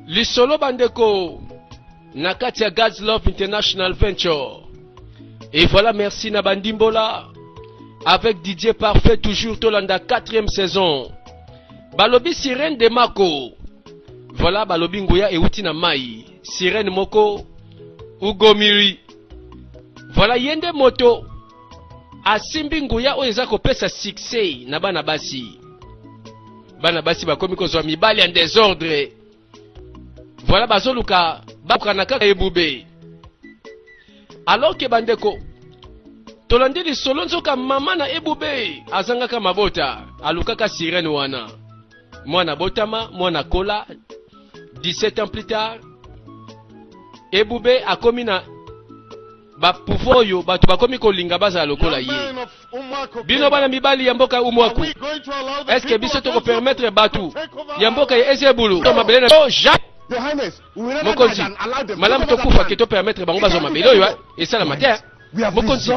Lisolo bandeko na kati ya God's Love International Venture. Et voilà, merci na bandimbola avec Didier Parfait toujours tolanda quatrième saison. Balobi sirène de Mako. Voilà balobi nguya euti na mai. Sirène moko Ugomiri. Voilà yende moto asimbi nguya oyo eza kopesa succès na bana basi. Bana basi bakomi kozwa mibali en désordre. Voilà bazoluka bakana kaka ebube. Alors que bandeko tolandi lisolo nzoka mama na ebube azangaka mabota alukaka sirène wana mwana botama mwana kola 17 ans plus tard ebube akomi na ba pouvoir oyo bato bakomi kolinga bazala lokola ye bino bana mibali ya mboka umwaku eske biso tokopermettre bato ya mboka ya ezebulu to mabele na oh, Jacques mokonzi malamu tokufa ke topermettre bango bazwa mabele oyo eh, esalama te eh. mokonzi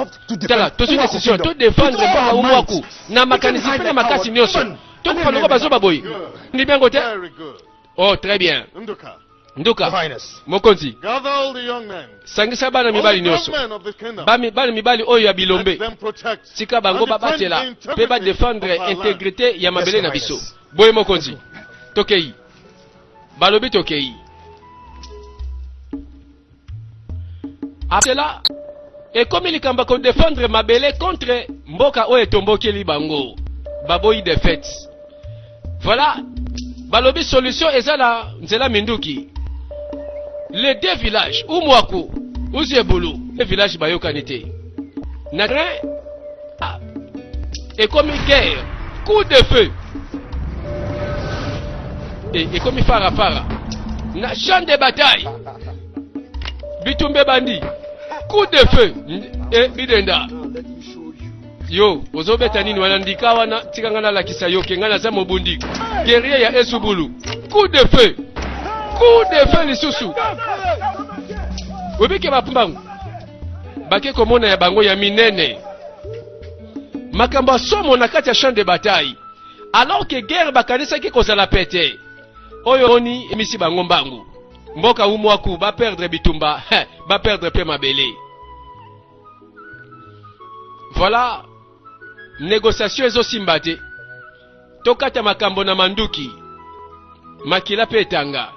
tala tozwi decision todefendre mboka umwaku na makanisi mpe na makasi nyonso tokufa loko bazoba boye ndimi yango te oh très bien Nduka, mokonzi, sangisa bana mibali nyonso, bana mibali oyo ya bilombe, tika bango babatela mpe badefendre integrite ya mabele na biso. Boye mokonzi, tokei. Balobi tokei. Cela ekomi likambo ya kodefendre mabele contre mboka oyo etombokeli bango. Baboyi defaite. Voilà, balobi solution eza na nzela minduki. Les deux villages, Umwaku, Uziebulu, les villages bayokani te. Na train ah, ekomi guerre, coup de feu. E, ekomi fara fara. Na champ de bataille. Bitumba ebandi. Coup de feu. E, bidenda. Yo, ozobeta nini wana ndika wana tika ngai nalakisa yo ke ngai naza mobundi guerrier ya Ezubulu. Coup de feu. Coup de feu lisusu. Obike bapambangu. Bake komona ya bango ya minene. Makambo ya somo na kati ya champ de bataille. Alors que guerre bakanisaki kozala pete. Oyo oni emisi bango mbangu. Mboka umwaku ba perdre bitumba, ba perdre pe mabele. Voilà, négociation ezosimba te. Tokata makambo na manduki. Makila pe etanga.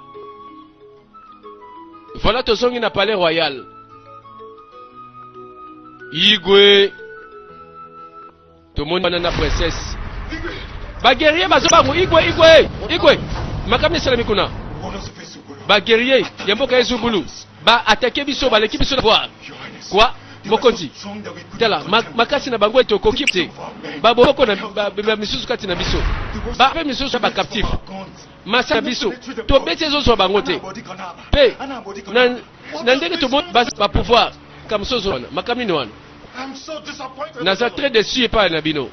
Voilà tozongi na palais royal. Igwe tomoni wana na princesse. Ba guerrier bazo bango igwe igwe igwe. Makambo esalami kuna. Ba guerrier ya mboka Ezubulu ba attaquer biso baleki biso na pouvoir. Quoi? Mokonzi, tala makasi na bango ete okoki te. Baboko na ba misusu kati na biso. Ba pe misusu ba captif. Masa na biso tobeti ezozwa bango te. Pe na na ndenge tomoni ba, ba pouvoir kamusozo wana makambo nini wana? Naza très déçu epai na bino.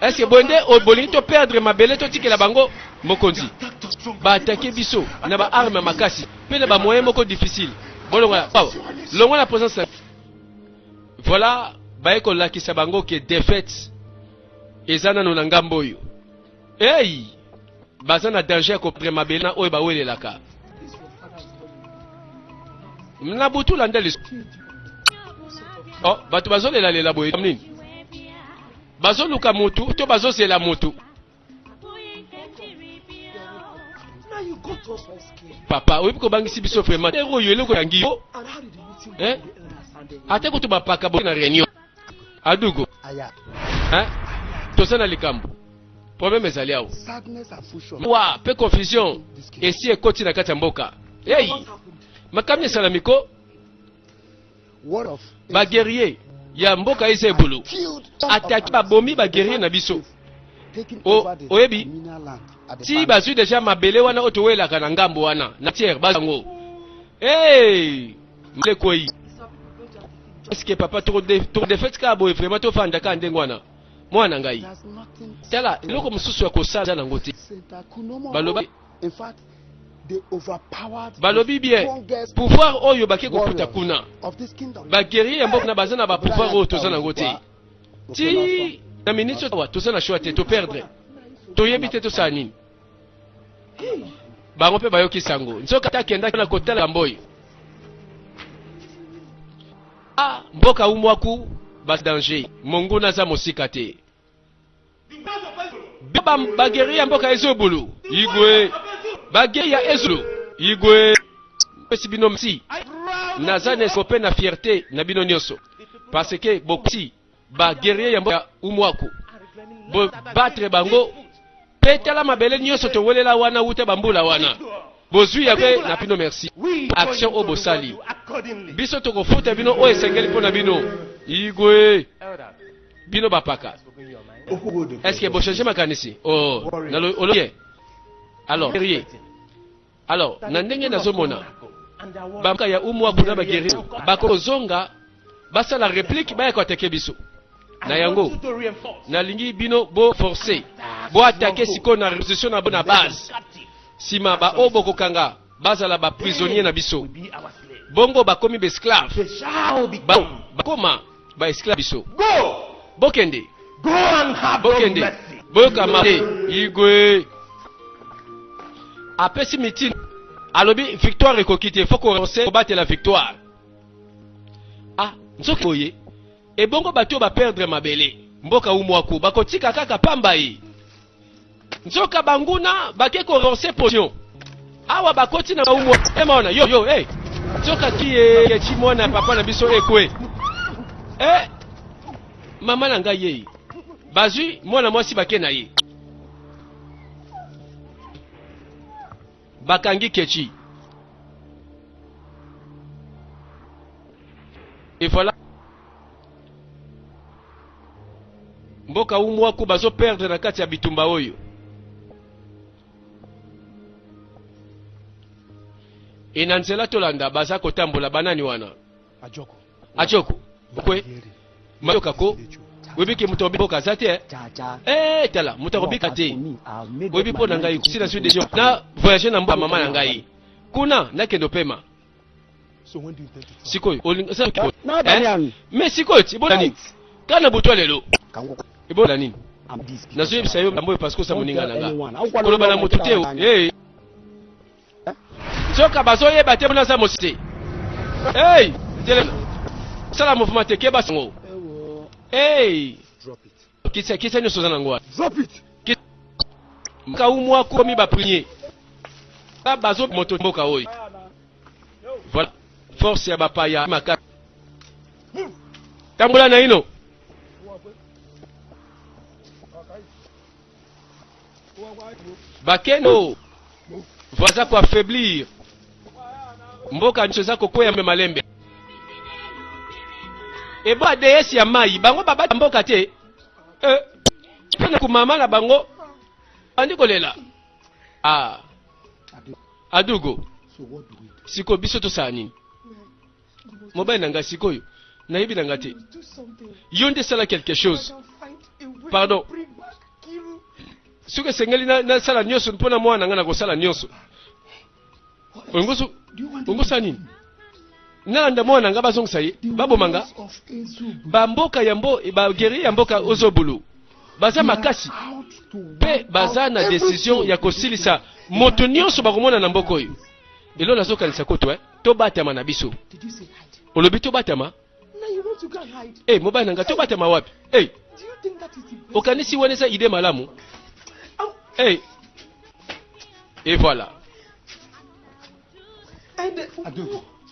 Est-ce que boye nde bolingi to perdre mabele totikela bango? Mokonzi, ba attaquer biso na ba armes ya makasi pe na ba moyens moko difficile. Bolongola awa, longwa na présence na. Voilà, baye kolakisa bango ke défaite eza nano na ngambo oyo. Hey! Baza na danger ya koperdre mabele na oyo bawelelaka. Na butu landa lis. Oh, bato bazolelalela boye nini? Bazoluka mutu to bazozela mutu? Papa, oyebi kobangisi biso vraiment. Oyo eloko yangi yo. Eh? Ata kutu bapaka bo na réunion. Adugo. Hein? Toza na likambo. Problème ezali awa. Wa pe confusion esi ekoti na kati ya mboka. Hey! Makambo esalami ko ba guerrier ya mboka eza ebulu ataki babomi ba guerrier na biso. Oyebi ti bazwi deja mabele wana oyo towelaka na ngambo wana na tiers bango. Hey! Malekwei. Est-ce que papa toko defete kaka boye vraiment tofanda kaka ndenge wana? Mwana ngai, tala eloko mosusu ya kosala nango te. Baloba balobi bien pouvoir oyo bake kokuta kuna ba guerrier ya mboka na baza na ba pouvoir oyo toza nango te. Ti na minute awa toza na choix te, to perdre. Toyebi te tosala nini. Bango mpe bayoki sango. Nzoka ata akendaki na kotala mboyi. Ah, mboka Umwaku ba danger. Monguna aza mosika te. Ba ba guerrier ya mboka Ezobulu. Igwe. Ba guerrier ya Ezulu. Igwe. Pesi bino merci. Naza na esope na fierté na bino nyonso. Parce que bokosi ba guerrier ya mboka Umwaku. Bo battre bango Pe tala mabele nionso towelela wana wuta ba mbula wana. Bozui ya pe na bino merci. Action oyo bosali. Biso tokofuta bino oyo esengeli mpo na bino. Igwe. Bino bapaka. Est-ce que bochange makanisi? Oh, nalo olobi. Alors, guerrier. Alors, na ndenge nazomona bamboka ya umwa kuna ba guerrier bakozonga basala replique baya koatake biso. Na yango nalingi bino bo forcer bo atake sikoyo na reposition na na base sima ba oyo bokokanga bazala ba prisonnier na biso bongo bakomi ba esclave ba bakoma ba esclave biso bokende bokende boyoka mabe igwe apesi mitindo alobi victoire ekoki te faut kobatela victoire ah nzoki boye Ebongo bato oyo ba perdre mabele mboka Umuaku bakotika kaka pamba ye? Nzoka banguna bake ko renforcer position awa bakoti na Umuaku ema wana yo yo eh nzoka ki ye ki mwana ya papa na biso ekwe eh mama na ngai ye bazwi mwana mwasi bake na ye bakangi Kechi et voilà mboka umwaku bazo perdre na kati ya bitumba oyo e na nzela tolanda baza kotambola banani wana Ajoko. Ajoko kwe mayoka ko oyebi ke moto akobika aza te eh tala moto akobika te oyebi mpo na ngai si nazwi decision na voyage na mboka mama na ngai kuna nakende opema sikoyo olinga eh? mais sikoyo ti ebola nini kaka na butu ya lelo ebola nini nazoyebisa yo mboyo parce que oza moninga na nga koloba na moto te eh. Nzoka bazoyeba te mona aza mosi te. Hey, telema. Sala mouvement te keba sango. Hey. Kisa kisa nyonso oza nango wana. Drop it. Mboka umwa komi ba prisonnier. Ba bazo moto mboka oyo. Voilà. Force ya bapaya makasi. Tambola na ino. Bakeno vaza ko affaiblir mboka nyonso eza kokweya mbe malembe. Ebo ADS ya mai bango babata mboka te eh, mpe na kumama na bango bandi kolela ah, adugo sikoyo biso tosala nini? Mobali na ngai sikoyo nayebi na ngai te yo nde sala quelque chose pardon soki esengeli nasala nyonso mpo na mwana na ngai nakosala nyonso ongosala nini nalanda mwana na ngai bazongisa ye baboma nga bamboka ya mbo baguerrier ya mboka ozobulu baza makasi mpe baza na decision ya kosilisa moto nyonso bakomona na mboka oyo elo nazokanisa kutu eh? Tobatama na biso. Olobi tobatama? Eh, mobali na ngai tobatama wapi? Eh, okanisi wana eza idee malamu? Eh, et voilà.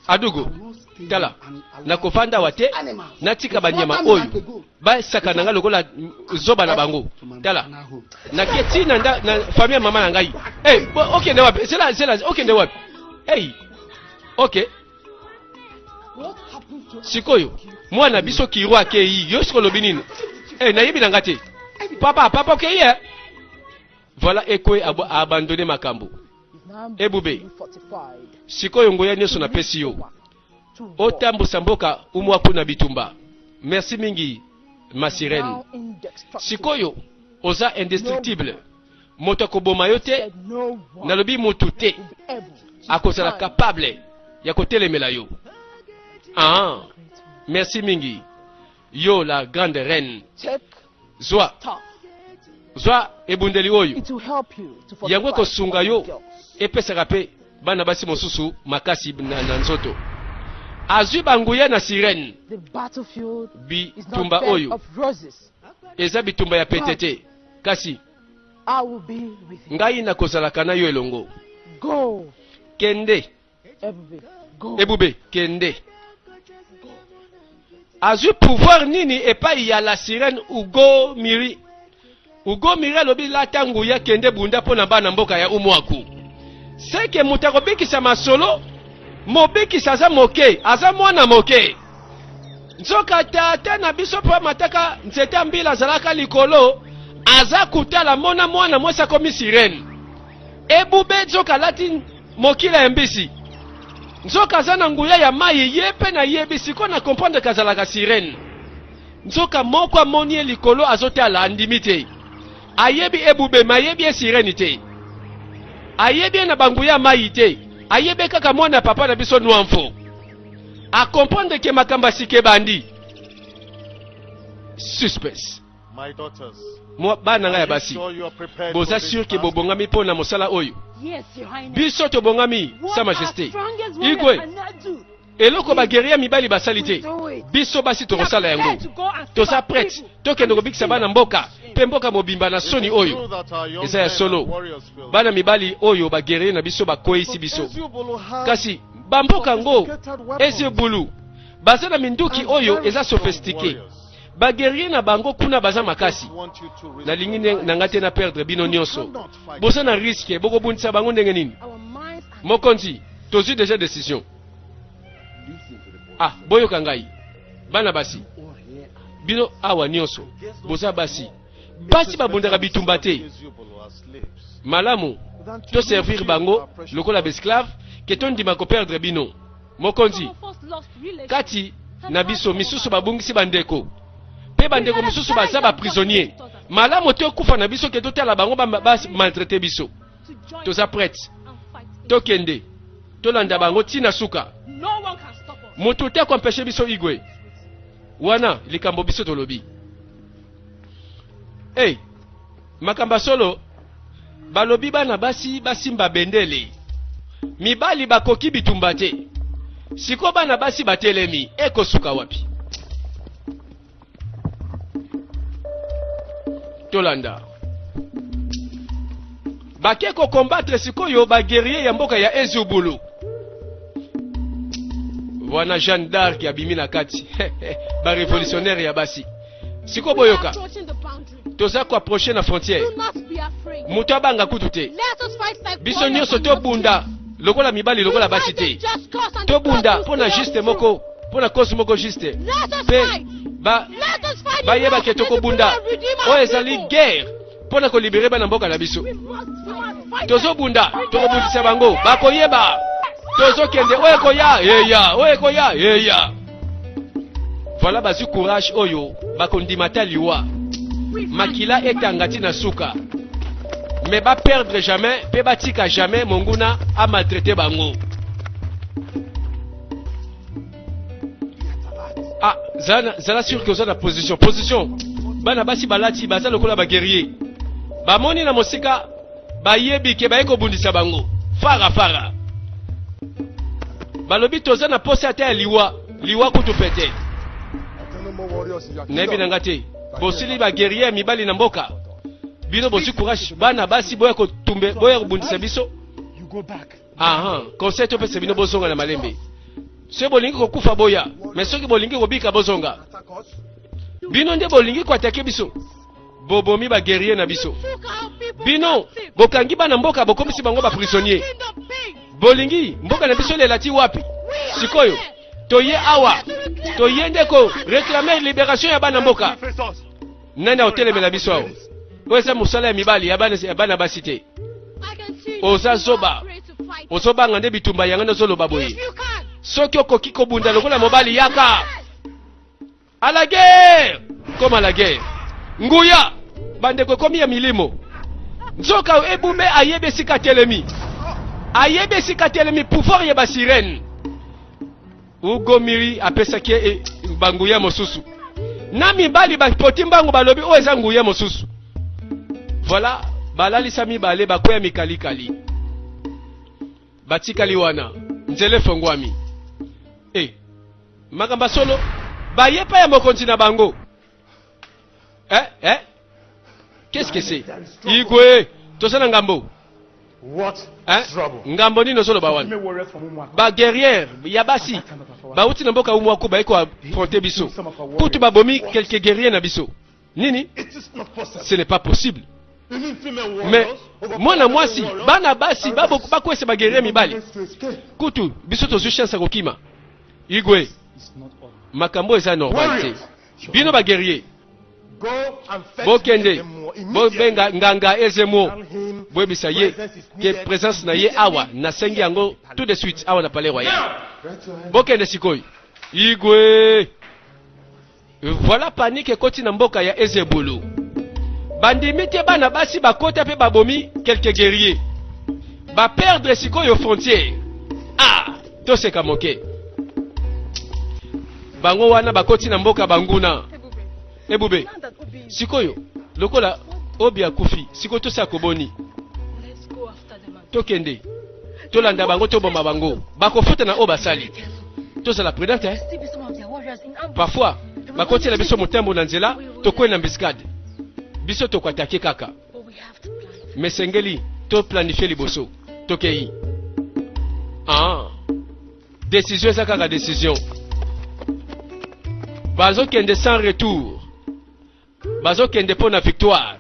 Adugo, tala, nakofanda awa te, natika banyama oyo basaka na ngai lokola zoba na bango. Tala, nake ti na, na famille ya mama na ngai. Eh, okende wapi? Zela, zela, okende wapi? Hey, ok. Sikoyo, mwana biso Kiro akei, yo sikoyo olobi nini? Eh, nayebi na ngai te. Papa, papa okei eh? Voilà Ekwe a abandonné makambo. Ebube, sikoyo nguya nyonso napesi yo otambusa mboka umwaku na bitumba. Merci mingi ma sirène. Sikoyo oza indestructible, moto akoboma yo te, nalobi motu te akozala capable ya kotelemela yo. Ah, merci mingi yo la grande reine. Zwa. Zwa ebundeli oyo. It will help you to Yango fortify ekosunga other yo girls. epesaka mpe bana basi mosusu makasi na, na nzoto. Azwi banguya na sirene. The battlefield is not Bitumba bed oyo of roses. eza bitumba ya pete te, kasi I will be with you. ngai nakozalaka na yo elongo. Go, Kende Ebube. Go. Ebube, kende. Azwi pouvoir nini epai ya la sirène Ugo Miri? Ugo Miri alobi lata nguya kende bunda mpo na bana mboka ya Umwaku. Seke moto akobikisa masolo, mobikisi aza moke, aza mwana moke. Nzoka tata na biso mpo amataka nzete ya mbila azalaka likolo, aza kutala mona mwana mwasi akomi sirène. Ebube nzoka alati mokila ya mbisi. Nzoka aza na nguya ya mayi ye pe nayebi sikoyo na comprendre ke azalaka sirène. Nzoka moko amoni ye likolo azotala andimi te. Ayebi ebube mais ayebi ye sirène te. Ayebi ye na ba nguya ya mayi te. Ayebi ye kaka mwana ya papa na biso Nwamfo. A comprendre ke makambo ya sika ebandi. Suspense. My daughters, Mwa bana ngai ya are you basi, sure you are prepared for boza this sur ke task? bobongami mpo na mosala oyo? Yes, Your Highness. Biso tobongami, What Sa our Majesté. strongest warriors Igwe, cannot do, eloko ba guerrier mibali basali te, we do it. biso basi We are tokosala yango. prepared to go and save Toza our prête, people tokende and kobikisa the bana kingdom. mboka mpe mboka mobimba na It soni is oyo. true that our young Eza ya men solo. and warriors failed. Bana mibali oyo ba guerrier na biso bakweyisi But biso. Eziobolo has Kasi bamboka yango sophisticated weapons Eziobulu baza na minduki and oyo very eza strong sophistiqué. warriors. Ba guerrier na bango kuna baza I makasi. don't want you to risk Nalingi your nde na nga lives. te na perdre bino You nyonso. cannot fight Boza na risque, bokobundisa bango ndenge nini? Our minds are Mokonzi, tozwi deja decision. Ah, boyoka ngai. Bana basi, bino awa nyonso boza basi. It Basi is babundaka better we bitumba serve te. Eziobolo as slaves Malamu than to to lose servir you, bango our precious lokola daughters. ba esclave ke tondima ko perdre bino. Mokonzi, Some of us lost relatives kati and na had biso some of misusu our babungisi bandeko mpe We bandeko rather mosusu die baza than ba watch them prisonnier. treat us as Malamu tokufa na biso ke totala bango ba, ba maltraiter biso. to join Toza them prête, and fight in tokende tolanda bango ti na suka. No one can stop us. Moto te akoempeshe biso igwe. Wana likambo biso tolobi. Hey, makambo ya solo balobi bana basi basimba bendele, mibali bakoki bitumba te. Siko bana basi batelemi, ekosuka wapi? Tolanda bake kokombatre sikoyo baguerrier ya mboka ya Ezubulu. Wana Jeanne d'Arc abimi na kati ba révolutionnaire ya basi. Siko We are boyoka, approaching the boundary. toza koapproche na frontière, Do not be afraid. moto abanga kutu te. Let us fight like Biso warriors nyonso and not tobunda kings. lokola mibali We lokola basi fight the te. just cause and the Tobunda cause will mpo na see us juste through. moko, mpo na cause moko juste. Let us Mpe fight. ba Let us fight the bayeba war ke of Ezubulu tokobunda and redeem our oyo ezali people. guerre mpo na kolibere bana mboka na biso. We must fight. Fight them. Tozobunda, tokobundisa bango, bakoyeba. Tozokende, oyo ekoya, eya, oyo ekoya, eya. Voilà bazwi courage oyo bakondima ata liwa. We fight. Makila etanga ti na suka. Mais ba perdre jamais pe batika jamais monguna a maltraiter bango. Ah, zala, zala sûr que oza na position. Position. Bana basi balati baza lokola ba guerrier. Bamoni na mosika bayebi ke baye kobundisa bango. Fara fara. Balobi toza na posa ata ya liwa. Liwa kutu pete. Nayebi na nga te. Bosili ba guerrier ya mibali na mboka. Bino bozwi courage bana basi boya kotumbe boya kobundisa biso. Aha, conseil topesa bino bozonga na malembe. Soki bolingi kokufa boya, mais soki bolingi kobika bozonga. Bino nde bolingi koatake biso. Bobomi ba guerrier na biso. Took our people Bino captive. bokangi bana mboka bokomisi bango ba prisonnier. Kingdom pain. Bolingi mboka na biso elela ti wapi? Sikoyo toye awa toye nde ko réclamer libération ya bana mboka. Nani akotelemela biso awa? Oyo eza mosala ya mibali ya bana, ya bana basi te. I can see you Oza are zoba. afraid to fight. Ozobanga nde bitumba yango nde ozoloba boye. If you can. Soki okoki kobunda lokola mobali yaka. À la guerre! Comme à la guerre. Nguya! Bandeko ekomi ya milimo. Nzoka ebube ayebi esika atelemi. Ayebi esika atelemi pouvoir ya ba sirène. Ugo Miri apesaki ye e, banguya mosusu. Na mibali bapoti mbangu balobi oyo eza nguya mosusu. Voilà, balalisa mibale bakwea mikalikali. Batikali wana, nzela efongwami. E, makambo ya solo, baye epai ya mokonzi na bango. Eh, eh? Qu'est-ce que c'est? Igwe, toza na ngambo. What Hein? trouble? Ngambo nini ozoloba wana? Female warriors from Umuaku. Ba guerrières ya basi bauti na mboka Umuaku baye ko affronter biso. Kutu babomi quelques guerriers na biso. Nini? It is not possible. Ce n'est pas possible. You mean female Mais warriors over mwana female mwasi, warriors? bana basi babo bakwesa ba guerriers mibali. Managed to escape. Kutu biso tozwi chance ya kokima. Igwe, It's not all. makambo eza normal te. Bino ba guerriers, Go and fetch bokende Ezemo immediately. bobenga nganga Ezemo. Tell him Boyebisa ye presence is ke needed présence na ye awa nasengi yango tout de suite awa na palais royal. Bokende sikoyo. Igwe. Voilà panique ekoti na mboka ya Ezebulu. Bandimi te bana basi bakota pe babomi quelques guerriers. Ba perdre sikoyo frontière. Ah, toseka moke. Bango wana bakoti na mboka banguna. Ebube. Now that Obi is Sikoyo lokola Obi akufi, sikoyo tosala koboni. Let's go after them and Tokende. Tolanda bango toboma bango. Bakofuta na oyo basali. Tozala prudente hein? still be some of their warriors in ambush. Parfois, bakotiela biso motambo na nzela, tokwei na embuscade. Biso tokoatake kaka. But we have to plan. Mesengeli toplanifie liboso. Tokei. Ah. Décision eza kaka décision. Bazokende sans retour. Bazokende mpo na victoire.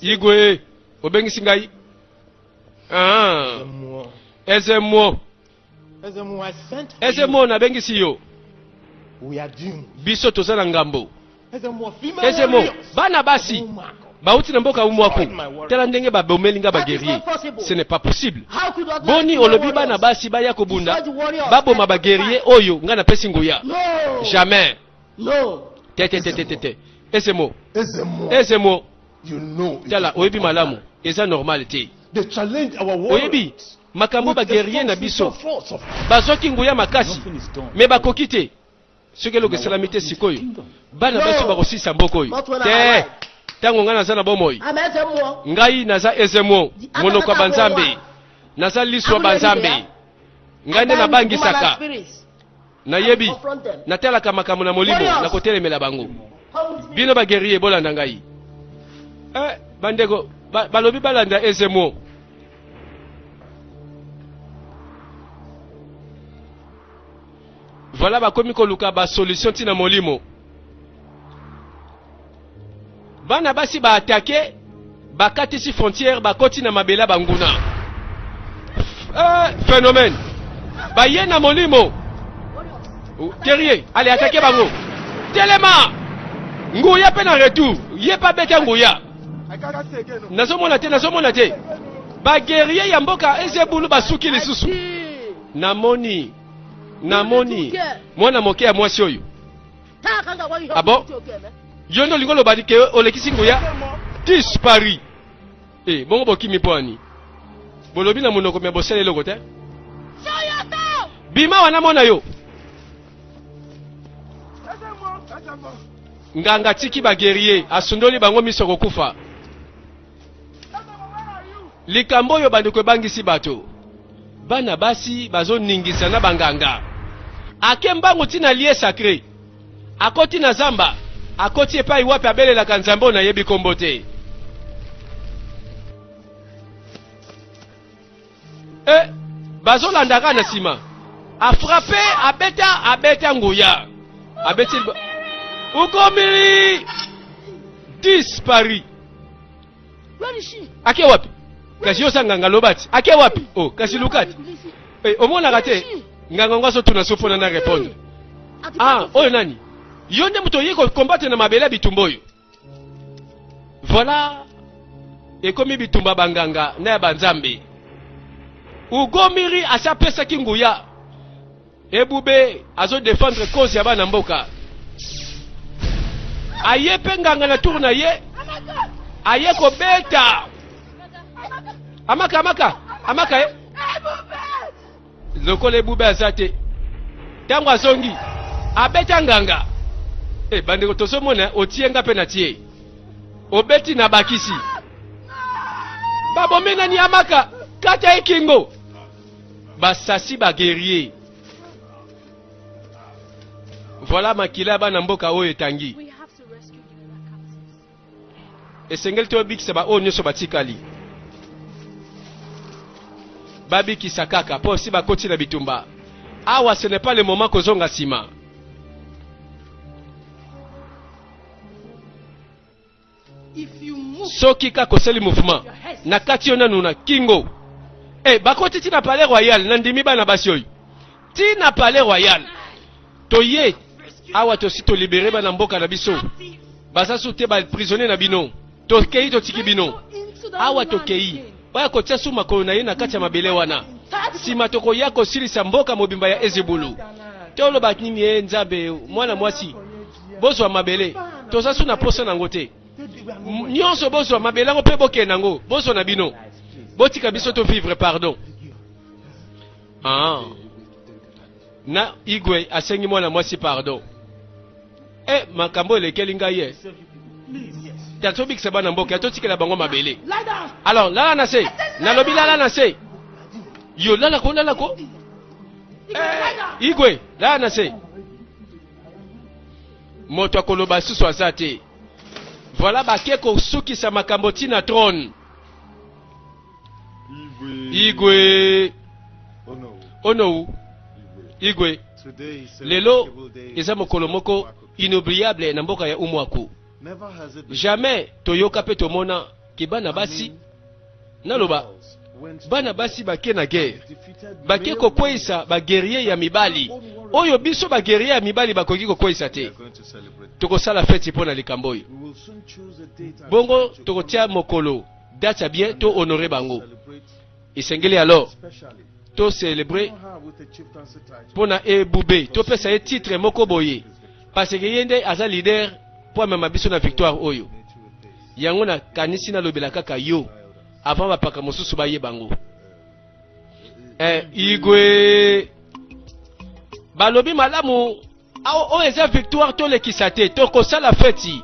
Igwe, obengisi ngai. Ah. Ezemo. Ezemo. Ezemo, I sent for you. Ezemo nabengisi yo. We are doomed. Biso toza na ngambo. Ezemo, female Ezemo, warriors. bana basi Umuaku. bauti na mboka Umuaku. Tala ndenge babomeli nga ba That is guerrier. not possible. Ce n'est pas possible. How could ordinary Boni female olobi warriors bana basi baya kobunda destroy the warriors baboma and ba guerrier fortify? oyo nga napesi nguya. No. Jamais. No. Te te te te te te. Ezemo, Ezemo, Ezemo, you know it tala is oyebi not malamu ordinary. eza normal te. They challenge our Oyebi warriors. makambo with ba a guerrier na strong biso spiritual force of bazwaki nguya makasi Nothing is done. me bakoki te. Soki eloko esalami te sikoyo bana No. biso bakosilisa mboka oyo Not when I'm te. alive. Ntango ngai naza na bomoi I'm Ezemo. ngai naza Ezemo monoko ya banzambe naza liso ya banzambe ngai nde nabangisaka nayebi natalaka makambo na molimo nakotelemela bango bino ba guerrier bolanda ngai eh, bandeko ba, balobi balanda Ezemo. Voilà bakomi koluka ba solution ntina molimo. Bana basi ba attaquer bakatisi frontière bakoti na mabele ya banguna. Eh, phénomène. Baye na molimo. Guerrier, allez attaquer bango. Telema. Nguya pe na retour. Ye pa beta nguya. I can't say again. Nazomona te, nazomona te. Ba guerrier ya mboka Ezebulu basuki lisusu. Namoni, namoni mwana moke ya mwasi oyo. Ah bon? Yo nde olingi oloba ke olekisi nguya? Disparu. Eh, bongo bokimi mpo ani? Bolobi na monoko me bosala eloko te? Show yourself! Bima wana mona yo. Nganga atiki ba guerrier, asundoli bango miso kokufa. Likambo oyo bandeko ebangisi bato. Bana basi bazoningisa na banganga. Ake mbangu ntina lieu sacré. Akoti na zamba, akoti epai wapi abelelaka nzambe oyo nayebi kombo te. E, bazolanda kaka na nsima. Afrape, abeta, abeta nguya. Abeti Ukomiri disparu. Where is she? Ake wapi? Kasi yo oza nganga loba ti. Ake wapi? Oh, kasi luka ti. Eh, omonaka te. Nganga ngo azotuna so mpona na répondre. At the Ah, battlefield. oyo nani? Yo nde moto oye kokombatre na mabele ya bitumba oyo. Voilà, ekomi bitumba banganga na ya banzambe. Ugomiri asi apesaki nguya. Ebube azo défendre cause ya bana mboka. Aye pe nganga na tour na ye. Aye kobeta. Amaka amaka amaka eh. Lokola Ebube aza te. Tango azongi abeta nganga. Eh bandeko tozomona otie nga pe na tie. Obeti na bakisi. Babomi nani amaka kata ye kingo. Basasi ba guerrier. Voilà makila ya bana mboka oyo etangi. Esengeli tobikisa ba oyo nyonso batikali. Babikisa kaka mpo si bakoti na bitumba. Awa ce n'est pas le moment kozonga nsima. Soki kaka osali mouvement na kati yo nanu na kingo. Eh, bakoti ti na palais royal, na ndimi bana basi oyo. Ti na palais royal. Toye awa tosi tolibere bana mboka na biso. Baza su te ba prisonnier na bino. Tokei totiki bino. Awa tokei. Baya kotia su makolo na ye na kati ya mabele wana. Sima tokoya kosilisa mboka mobimba ya Ezebulu. Toloba nini ye Nzambe mwana mwasi. Bozwa mabele. Toza su na posa nango te. Nyonso bozwa mabele yango mpe bokende yango. Bozwa na bino. Botika biso to vivre pardon. Ah. Na Igwe asengi mwana mwasi pardon. Eh, makambo elekeli ngai ye. Tazobikisa bana mboka, totikela bango mabele. Alors, lala na se. Nalobi lala na se. Yo lala ko lala ko. Eh, Igwe, lala na se. Moto akoloba susu aza te. Voilà bake kosukisa makambo ti na trône. Igwe. Onowu. Igwe. Lelo eza mokolo moko inoubliable na mboka ya Umwaku. Jamais toyoka pe tomona ke bana basi naloba bana basi bake na guerre bake kokweyisa ba guerrier ya mibali oyo biso ba guerrier ya mibali bakoki kokweyisa te. Tokosala feti mpo na likambo oyo. Bongo tokotia mokolo date ya bien to honorer bango. Esengeli alors to celebrer mpo na Ebube, topesa ye titre moko boye parce que ye nde aza leader mpo amema biso na victoire oyo. Yango nakanisi nalobela kaka yo avant bapaka mosusu bayeba yango. Eh, Igwe balobi malamu oyo eza victoire tolekisa te, tokosala feti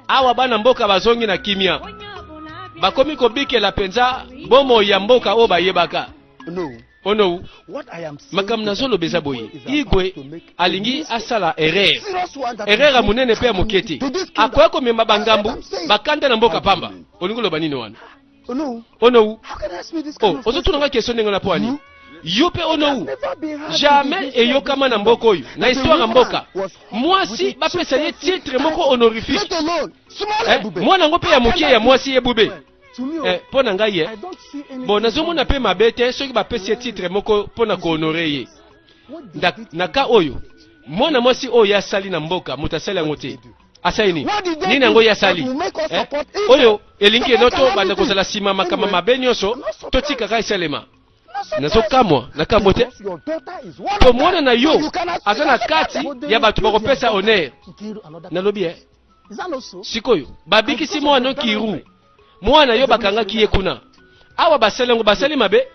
awa. Bana mboka bazongi na kimia, bakomi kobikela mpenza bomoi ya mboka oyo bayebaka. Onowu, makambo nazoloba eza boye, Igwe alingi asala erreur, erreur ya monene mpe ya moke te. Akoya komema bangambu bakanda na mboka pamba. Olingi oloba nini wana? Onowu, oh, ozotuna nga question ndenge wana mpo ani? Yo mpe Onowu, jamais eyokama na mboka oyo, na histoire ya mboka, mwasi bapesa ye titre moko honorifique. Eh, mwana yango mpe ya moke ya mwasi Ebube. Eh, mpo na ngai ye bon, nazomona mpe mabe te soki bapesi ye titre moko mpo na kohonore ye. Na ka oyo mwana mwasi oyo asali na mboka, moto asali yango te. Asali nini? Nini yango ye asali? Eh, oyo elingi eno tobanda kozala nsima makambo mabe nyonso totikaka esalema. Nazokamwa, nakamwa te mpo mwana na yo aza na kati ya bato bakopesa honneur. Nalobi eh, sikoyo babikisi mwana Kiru, mwana yo bakangaki ye kuna awa, basali yango basali mabe.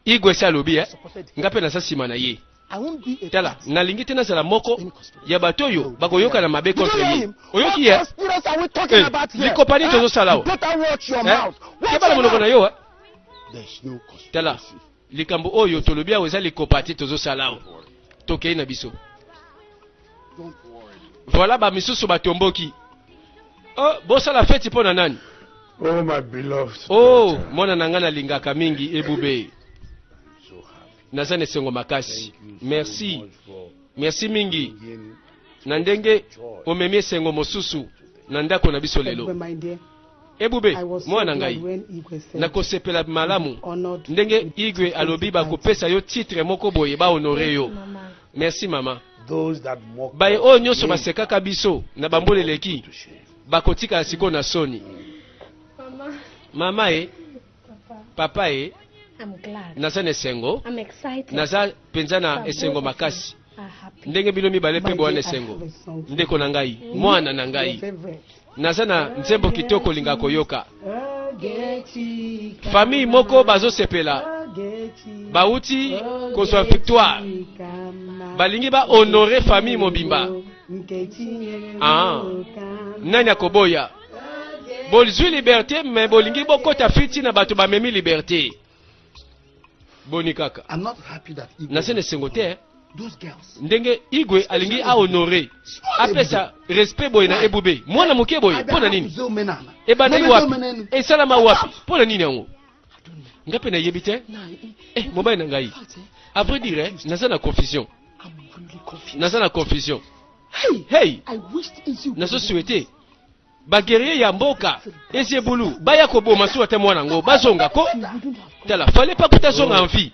Igwe esi alobi eh, nga mpe naza nsima na ye. Tala, nalingi te nazala moko ya bato oyo bakoyokana mabe contre ye. Oyoki ye? Eh, likopa nini tozosala awa? Eh, keba na monoko na yo. Tala, likambo oyo tolobi awa eza likopa te tozosala awa. Tokei na biso. Voilà ba misusu batomboki. Oh, bosala feti mpo na nani? Oh, my beloved Oh, daughter. mwana na ngai nalingaka mingi Ebube. So happy. Naza na esengo makasi. Thank you so Merci. much for Merci mingi bringing na ndenge omemi esengo mosusu na ndako na biso lelo. Ebube, my dear, Ebube, I was so mwana glad ngai, when Igwe said nakosepela malamu honored ndenge with Igwe alobi chieftaincy bakopesa yo titre moko boye bahonore yo. Mama. Merci mama. Those that mock Baye us oyo nyonso may basekaka biso na bambula eleki to shame. bakotikala sikoyo na soni. Mama. Mama e, Papa. papa e, I'm glad. naza na esengo, I'm excited. naza mpenza na But esengo both of makasi you are happy. ndenge bino mibale mpe My bowana dear, I esengo. have a song for Ndeko na ngai, mwana na Your ngai, favorite. naza na nzembo kitoko olingaka koyoka. Famille moko bazosepela, bauti kozwa victoire, balingi ba honorer famille mobimba. Ah. Nani akoboya? Bozwi liberté mais bolingi bokota fiti na bato bamemi liberté. Boni kaka. I'm not happy that Igwe Naza na esengo te eh. Those girls. Ndenge Igwe alingi a honorer, apesa respect boye na Ebube. Mwana moke boye, mpo na nini? Ebandaki wapi? Esalama wapi? Mpo na nini yango? Nga mpe nayebi te. Eh, mobali na ngai. À vrai dire, eh, naza na confusion. Naza na confusion. Hey, nazo souhaiter ba guerrier ya mboka Eziebulu baya koboma su ata mwana yango bazonga ko tala fallait pas kuta zonga en vie.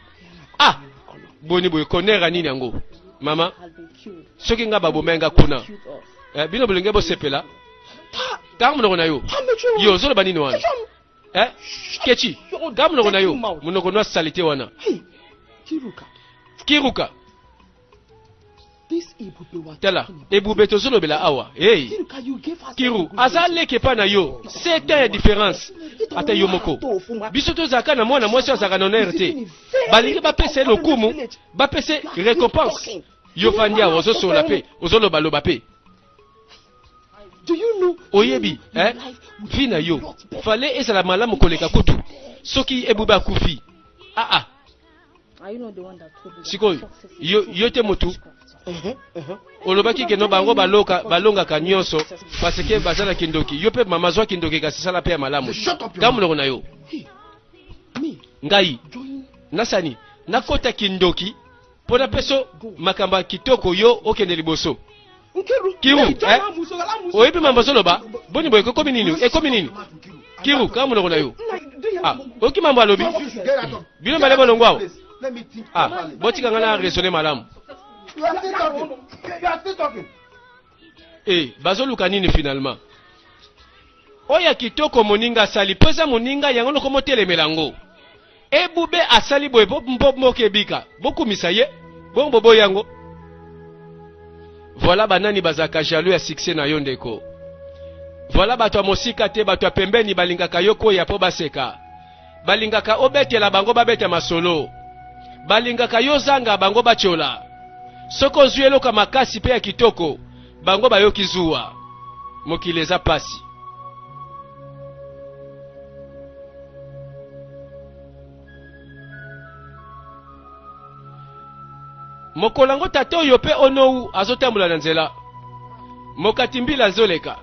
Ah, boni boye konera nini yango? Mama, soki nga baboma nga kuna. Eh, bino bolingi bosepela. Kanga monoko na yo. Yo ozoloba nini wana? Eh? Kechi, kanga monoko na yo. Monoko noa salite wana. Kiruka. Tala, ebube tozolobela awa. Hey. Kiru, aza leki epai na yo. 7 ans ya différence. Ata yo moko. Biso tozalaka na mwana mwasi azalaka na honneur te. Balingi bapesa ye lokumu, bapesa ye récompense. Yo fandi awa ozosolola pe, ozolobaloba pe. Oyebi, eh? Vie na yo, fallait ezala malamu koleka kutu. Soki ebube akufi. Ah ah. Sikoyo yo, yo te motu olobaki ke no bango baloka balongaka nyonso parce que baza na kindoki. Yo pe mama zwa kindoki kasi sala pe ya malamu. Ka monoko na yo. Ngai nasani nakota kindoki mpo napeso makambo ya kitoko yo okende liboso. Kiru, eh? Oyebi mambo azoloba? Boni boye ekomi nini? Ekomi nini? Kiru, kaka monoko na yo. Ah, oyoki mambo alobi? Bino bale bolongo awa. Ah, botika nga na raisonner malamu. Eh, bazoluka nini finalement? Oyo ya kitoko moninga asali mpo eza moninga yango noko motelemela yango. Ebube asali boye po mpo mboka ebika. Bokumisa ye, bongo boboyi yango. Voilà banani bazalaka jaloux ya succès na yo ndeko. Voilà bato ya mosika te, bato ya pembeni balingaka yo kweya po baseka. Balingaka obetela bango babeta masolo. Balingaka yo zanga bango batyola. Soki ozwi eloko ya makasi pe ya kitoko, bango bayoki zuwa. Mokili eza pasi. Mokolo yango tata oyo pe onou azotambola na nzela. Mokati mbila azoleka.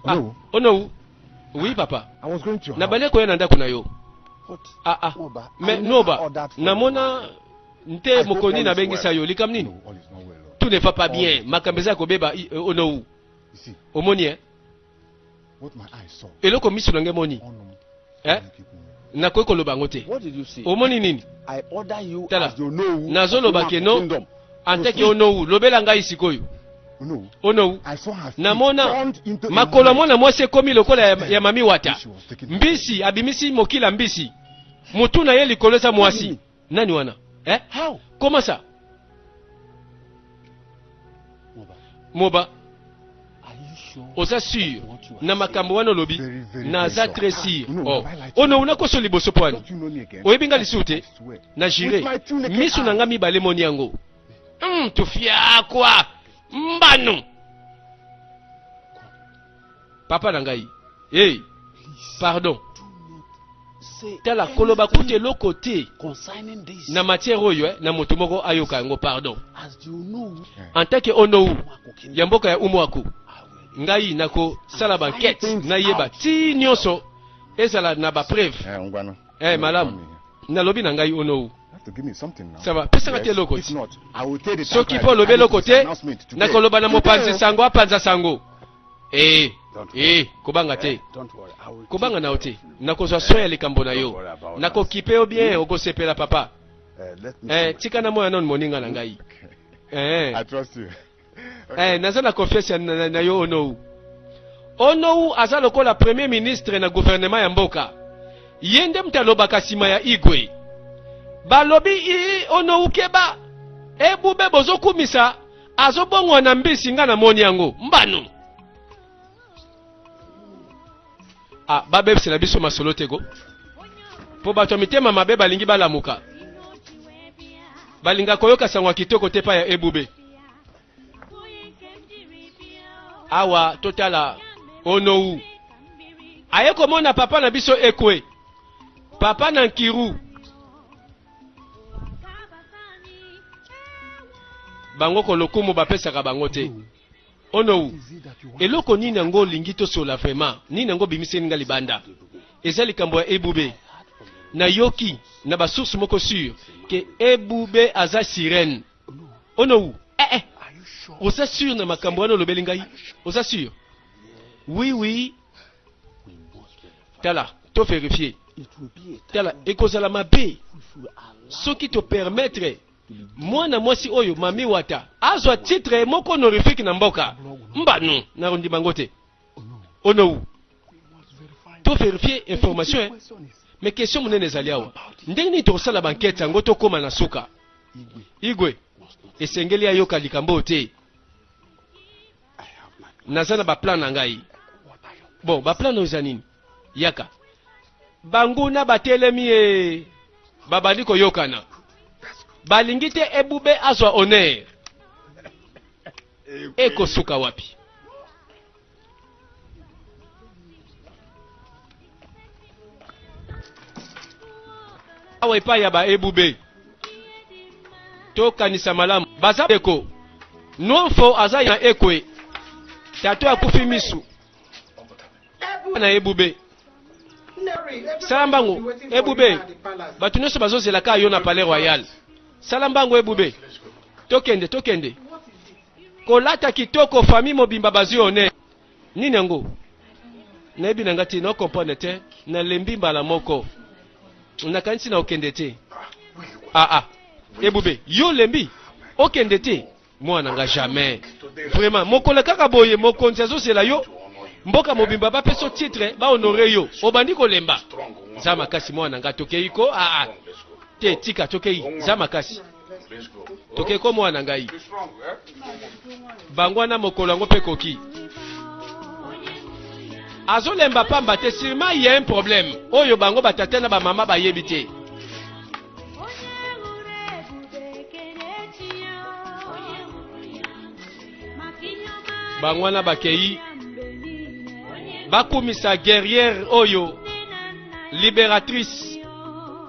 Ah, onou. Oui papa. Nabale koya na ndako na yo. Ah ah. Mais noba, namona nte mokoni nabengisa yo likambo nini? Tout ne va pas bien. Makambo eza kobeba onou. Omoni eh? Eloko miso na ngai emoni eh? Nakoki koloba yango te. Omoni nini? Tala, nazoloba ke no anteke onou, lobela ngai sikoyo. Onou, namona makolo ya mwana mwasi ekomi lokola ya, ya mami wata. Mbisi abimisi mokila mbisi, motu na ye likolo eza mwasi. Nani wana eh? Comment ça? Moba, oza sûr na makambo wana olobi? Naza très sûr. Oh, ono unakoso liboso pwani oyebi nga lisusu te? Na jure miso na nga mibale moni yango. Tufiakwa mbano papa na ngai. Hey, pardon. Tala koloba kutu eloko te na matière oyo eh, na moto moko ayoka yango pardon. En tant que onou ya mboka ya Umuaku, ngai nakosala ba enquête nayeba ti nyonso ezala na ba preuve. Eh, malamu nalobi na ngai onou. Ça va, pesanga te eloko ti. Soki mpo olobi eloko te, nakoloba na mopanzi sango apanza sango. Eh, eh, kobanga te. Kobanga na yo te. Nakozwa soin ya likambo na yo. Nakokipe yo bien, okosepela papa. Eh, tika na moya nanu moninga na ngai. Eh. Eh, naza na confiance na, na, na yo Onou. Onou aza lokola premier ministre na gouvernement ya mboka. Ye nde moto alobaka nsima ya Igwe. Balobi i Onou keba. Ebube bozokumisa Azobongwana mbisi nga namoni yango mbano. Ah, babebisela biso masolo te ko. Po bato ya mitema mabe balingi balamuka. Balinga koyoka sango ya kitoko te pa ya ebube. Awa totala Onowu aye komona papa na biso Ekwe, papa na Nkiru. Bango kolokumu bapesaka bango te. Onowu, eloko nini yango olingi tosola vraiment? Nini yango obimiseli nga libanda? Eza likambo ya Ebube. Nayoki na ba source moko sur ke Ebube aza sirène. Onowu, eh eh, oza sur na makambo wana olobeli ngai? Oza sur? Oui oui. Tala, to verifier. Tala, ekozala mabe soki to permettre mwana mwasi oyo Mami Wata azwa titre moko honorifique na mboka. Mbanu, nakondima yango te. Onowu, to verifier information eh? Mais question monene ezali awa, ndenge nini tokosala bankete yango tokóma na suka? Igwe esengeli ayoka likambo oyo te. Naza na baplan na ngai. Bon, baplan oyo eza nini? Yaka. Banguna batelemi ye, babandi koyokana, balingi te Ebube azwa honneur. Ekosuka wapi? Awa epai ya ba Ebube, tokanisa malamu, baza ndeko Nwamfo aza na Ekwe, tata akufi misu na Ebube. Sala mbangu Ebube, bato nyonso bazozela kaka yo na palais royal. Sala mbangu Ebube, tokende tokende. Kolata kitoko, famille mobimba bazwi honneur. Nini yango? Nayebi na nga te, na comprendre te, nalembi mbala moko. Nakanisi na okende te. Ah ah, Ebube, yo olembi? Okende te? Mwana nga jamais. Vraiment, mokolo kaka boye mokonzi azozela yo, mboka mobimba bapesa titre, ba honore yo. Obandi kolemba. Za makasi mwana nga, tokei ko? Ah ah. Te, tika tokei, za makasi. Tokei ko mwana ngai. Bango wana mokolo yango mpe koki. Azolemba pamba te, sûrement il y a un problème oyo bango batata na bamama bayebi te. Bango wana bakei bakumisa guerrière oyo libératrice,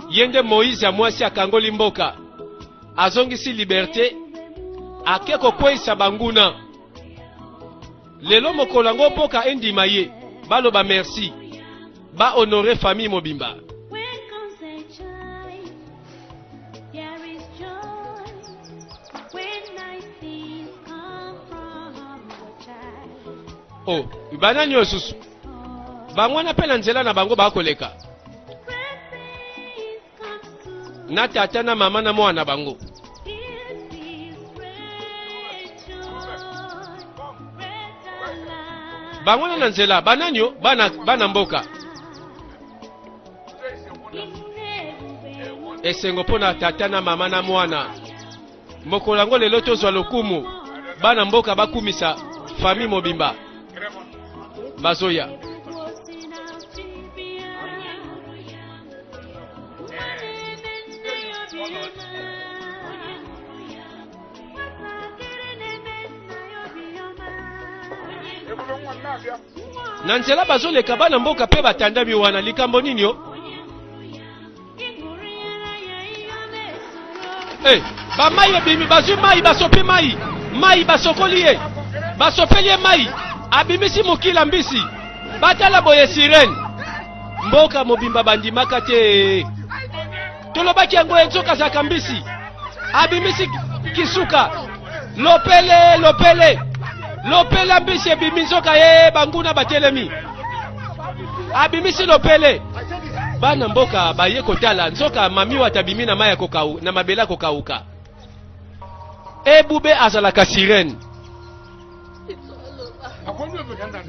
ye nde Moïse ya mwasi akangoli mboka, azongisi liberté, ake kokweyisa banguna. Lelo mokolo yango mboka endima ye, baloba merci, ba honore famille mobimba. Oh, banani oyo susu? Bango wana mpe na nzela na bango bakoleka na tata na mama na mwana bango. Bango wana na nzela banani yo? Bana, bana mboka. Esengo mpo na tata na mama na mwana. Mokolo yango lelo tozwa lokumu, bana mboka bakumisa famille mobimba bazoya. Na nzela bazoleka bana mboka mpe batandami wana, likambo nini yo? Hey, bamai ebimi, bazwi mai, basopi mai, mai basokoli ye, basopeli ye mai, abimisi mokila mbisi, batala boye sirene. Mboka mobimba bandimaka te, tolobaki yango ye nzoka azalaka mbisi, abimisi kisuka, lopele lopele lopele, mbisi ebimi, nzoka ye banguna batelemi, abimisi lopele. Bana mboka baye kotala, nzoka mami wata abimi na mai ya kokau, na mabele ya kokauka. Ebube azalaka sirene.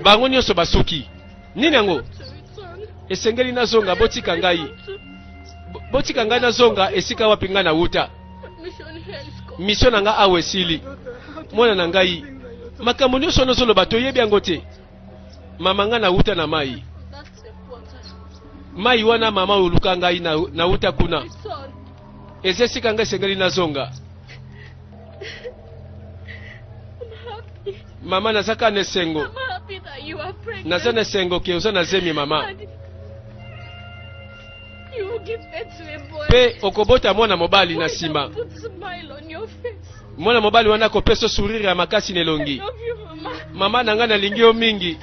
Bango nyonso basuki. Nini yango? Esengeli nazonga, botika ngai. Botika ngai nazonga esika wapi ngai nawuta. Mission na ngai awa esili. Mwana na ngai, makambo nyonso wana ozoloba toyebi yango te. Mama ngai nawuta na mai. Mai wana mama oluka ngai nawuta kuna. Eza esika ngai esengeli nazonga. Mama, naza kaka na esengo. I'm happy that you are pregnant. Naza na esengo ke oza na zemi, mama. And you will give birth to a boy. Mpe okobota mwana mobali na Boy that nsima. will put smile on your face. Mwana mobali wana akopesa sourire ya makasi na I elongi. love you, Mama. Mama na ngai, nalingi yo mingi.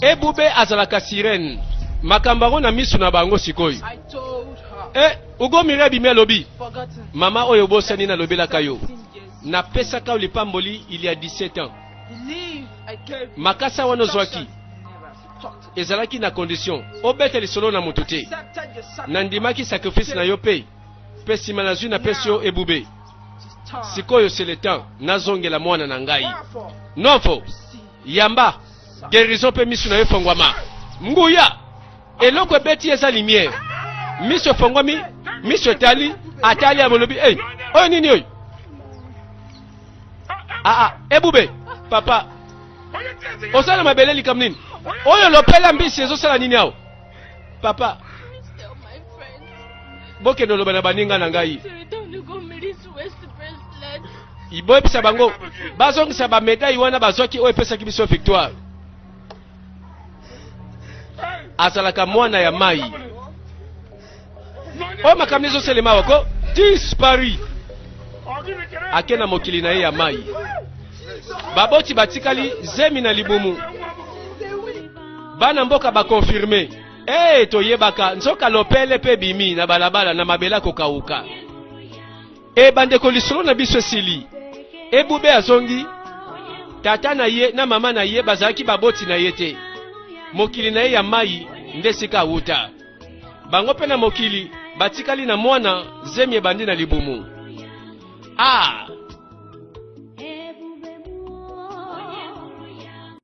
Ebube azalaka sirene, makambo yango na miso na bango sikoyo. I told her. E ugomiri abimi, alobi: Forgotten. Mama oyo, obosani nalobelaka yo? 17 years. Napesaka yo lipamboli il y a 17 ans. The leave I gave you. Makasa wana ozwaki Never talked to. ezalaki na condition obeta lisolo na moto te. Accepted your sacrifice. Nandimaki sacrifice na yo mpe nsima nazwi, napesi yo Ebube. It's time. Sikoyo c'est le temps nazongela mwana na ngai. Therefore, Nofo receive. yamba guérison mpe miso na yo efongwama. Nguya eloko ebeti eza lumière, miso efongwami, miso etali, atali, abolobi: "Ei, oyo nini oyo?" Aa, Ebube, papa, osala mabele likambo nini oyo? Lopela mbisi ezosala nini awa, papa? Please tell my friends Bokende oloba na baninga na ngai to return Ugomiri's waist bracelet. Boyebisa bango bazongisa bamédaille wana bazwaki, oyo epesaki biso victoire. Azalaka mwana ya mai. Oyo makambo ezoselema awa ko disparu, ake na mokili na ye ya mai. Baboti batikali zemi na libumu. Bana mboka baconfirmer: "Ee, toyebaka nzoka lopele mpe bimi na balabala na mabele akokauka." E bandeko, lisolo na biso esili. Ebube azongi. Tata na ye na mama na ye bazalaki baboti na ye te. Mokili na ye ya mai nde esika awuta. Bango mpe na mokili batikali na mwana, zemi ebandi na libumu. Ah!